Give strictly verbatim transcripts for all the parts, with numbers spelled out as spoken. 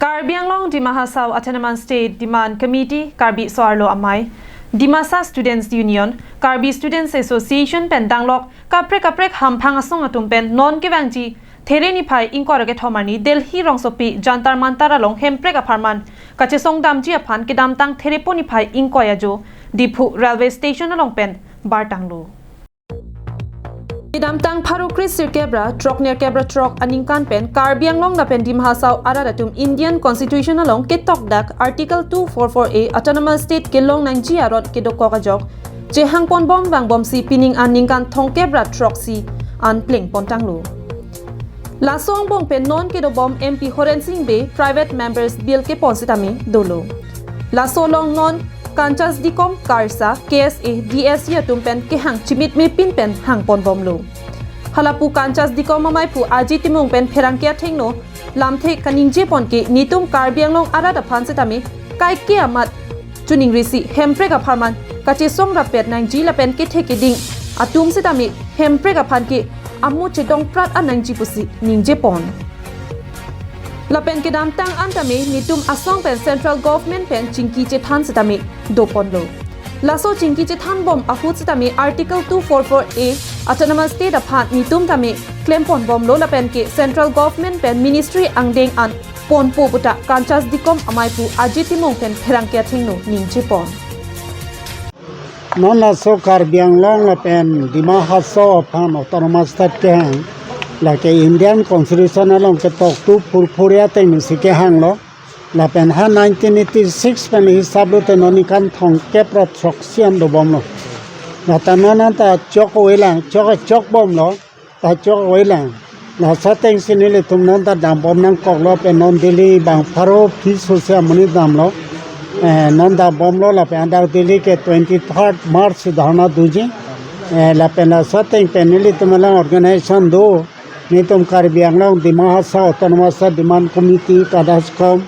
Karbi Anglong Dima Hasao Autonomous State Demand Committee, Karbi So-arlo Amei, Dimasa Students Union, Karbi Students Association pen danglok kaprek kaprek hamphang asong atum pen non kevangji There niphai ingkoi ra kethom arni Delhi rongsopi Jantar Mantar along Hemprek apharman kachesong damji aphan kedamtang There po niphai ingkoi ajo Diphu Railway Station along pen bartanglo. Kedamtang pharo kre sirkep ra throk nerkep ra throk aningkan pen Karbi Anglong lapen Dima Hasao arat atum Indian Constitution along ketok dak Article two four four A Autonomous State kelong nangji aron kedokok ajok chehangponbom vangbomsi pining an ningkan thomkep ra throksi an plengpontanglo. Laso angbong pen non kedobom M P Horen Sing Bey Private Members Bill kepon sitame dolo. Laso along non Kanchas Dikom, KARSA, K S A, D S C atum pen kehang chimitme pin pen hangponbomlo. Halapu Kanchas Dikom amei pu Ajit Timung pen pherangke athengno lamthe kaningjepon ke netum Karbi Anglong arat aphan sitame kaike amat chuningrisi Hemprek apharman kachesong rapet nangji lapen kethe keding atum sitame Hemprek aphan ke amu chedongprat an nangji pusi ningjepon. Lapen kedamtang an tame netum asong pen Central Government pen chingki chethan sitame doponlo. Laso chingki chethanbom ahut sitame Article two four four A Autonomous State aphan netum tame klemponbomlo lapen ke Central Government pen Ministry angdeng an ponpo puta Kanchas Dikom amei pu Ajit Timung pen pherangke athengno ningjepon. Non laso Karbi Anglong lapen Dima Hasao aphan Autonomous State kehang lake Indian Constitution along ketok two four four A ateng si kehanglo. Lapen ha nineteen eighty-six pen hisap lote non ningkan thomkep ra throksi an dobomlo. Lata non anta chok oilang, chok chokbomlo. Ta chok oilang. Laso ateng si nelitum non ta dambom nangkoklo pen non Delhi bang pharo phli sose amonit damlo. Eh, non dambomlo lapen adak Delhi ke twenty-third March dharna doji. Eh, lapen laso ateng pen nelitum alang organization do. Netum Karbi Anglong Dima Hasao Autonomous Demand Committee, KADASCOM,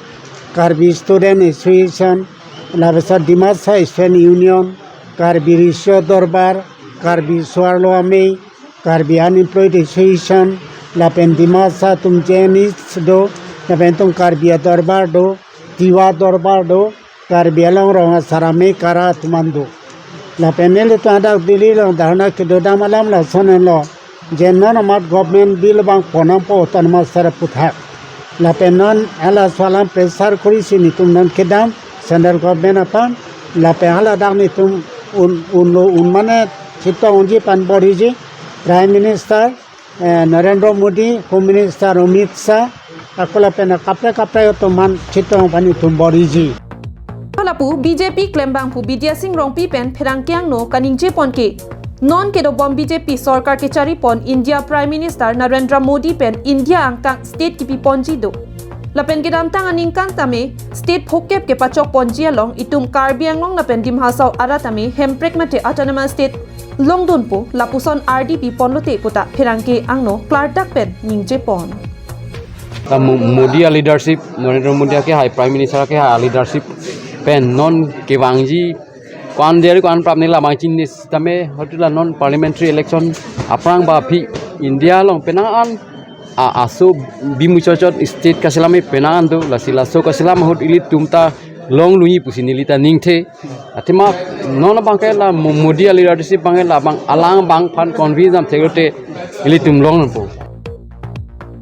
Karbi Student Association, labangso Dimasa Student Union, Karbi Riso Dorbar, Karbi So-arlo Amei, Karbi Unemployed Association, lapen Dimasa atum J N S do, lapen itum Karbi Adorbar do, Tiwa Dorbar do, Karbi Anglong rong asar amei kara atum an do. Lapen nelitum adak Delhi along dharna kedodam alam lasonlo. Je non amat government bill bang ponnangpo Autonomous State aputhak. Lapen non halaso alam pressure korisi netum non kedam Central Government aphan. Lapen hala dak netum un, unlo un mane chetongji pan boriji Prime Minister, eh, Narendra Modi, Home Minister Amit Shah, ako lapen kaprek kaprek atum an chetong pan netum boriji. Halapu B J P klembangphu Bidya Sing Rongpi pen pherangke angno kaningjepon ke non kedobom B J P sorkar kecharipon India Prime Minister Narendra Modi pen India angkang state kipiponji do. Lapen kedamtang aningkan tame state phokep kepachokponji along itum Karbi Anglong lapen Dima Hasao arat tame Hemprek mate Autonomous State longdunpo, lapuson ardi piponlote puta pherangke angno klardak pen ningjepon. Ta Mo-, Modi a leadership, Narendra Modi akehai Prime Minister akehai a leadership pen non kevangji ko-an deri ko-an prapni labang chinine sitame hotula non parliamentary election aphrang ba aphi India along penang an a, aso bimu chochot state kaselam penang an do, lasi laso kaselam ahut ilitum ta longlunji pusi neli ta ningthe. Athema non abang ke la Mo-, Modi a leadership abang ke labang alang abang aphan convince dam theklote ilitum longpo.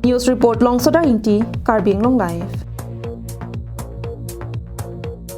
News report Longsodar Ingti, Karbi Anglong Live.